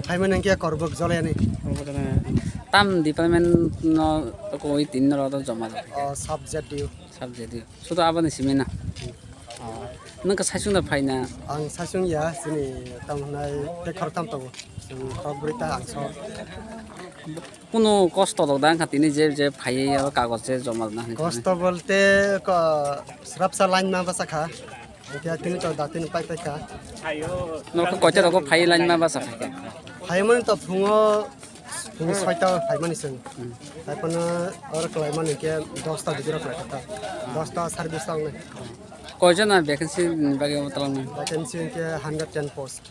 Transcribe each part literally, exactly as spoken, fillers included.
Phaimani hwnkhe Korbuk Jolani. Tam department no koi tin no rodo joma. O subject diu. Subject diu. Sudo aboni simi na. Oh. Nung ka saichung da phaina? Ang saichung ya, sini tam hwnai tei khoroktham tongo. Chwng khorokbrwi ta ang so. Kuno kosto rok da wngkha tini je, je phaiwi aro kagoj je joma rwna hinwi. Kosto bolte ko srapsa line ma basa kha. Hwnkhe tini to da tini pai pai kha. Norok koita rok phaiwi line ma basa kha. Phaimani to phungo Phung soita phaimani chwng. Hmm. Haiphano oro khlaimani khe dosta bidira khlai kha. Dosta sare dosta wngnai. Koijon na vacancy ni bagwi omo twlang nai? Vacancy hwnkhe hundred ten post.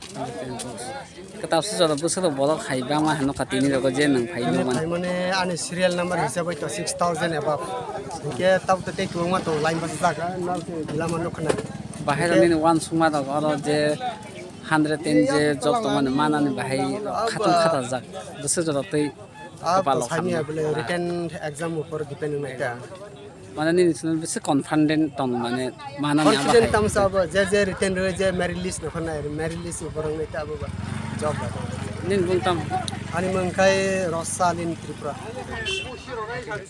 Kwtal se jora bwswk borok hai bangma hano kha tini rogo je nwng phai Ani nukmani. Phaimani ani serial number hisabai to six thousand above. Hwnkhe tabuk tei kwbangma tongo line basa jaga, nal khe lama nukha nai. Bahai rok nini uansukma rok oro je hundred ten je job tongmani manani bahai khatung khatajak. Bwswk jora tei Ah, kwpalo to sani samno. Abole written exam upor depend wngnai ta. Mane nini sino bisi confident tong mane manani abo Confident hai. Tamsa abo je je written rw je merit list no khonai merit list upor wngnai ta abo ba job ba. Nini bung tam? Ani mung khai Rosalin Tripura.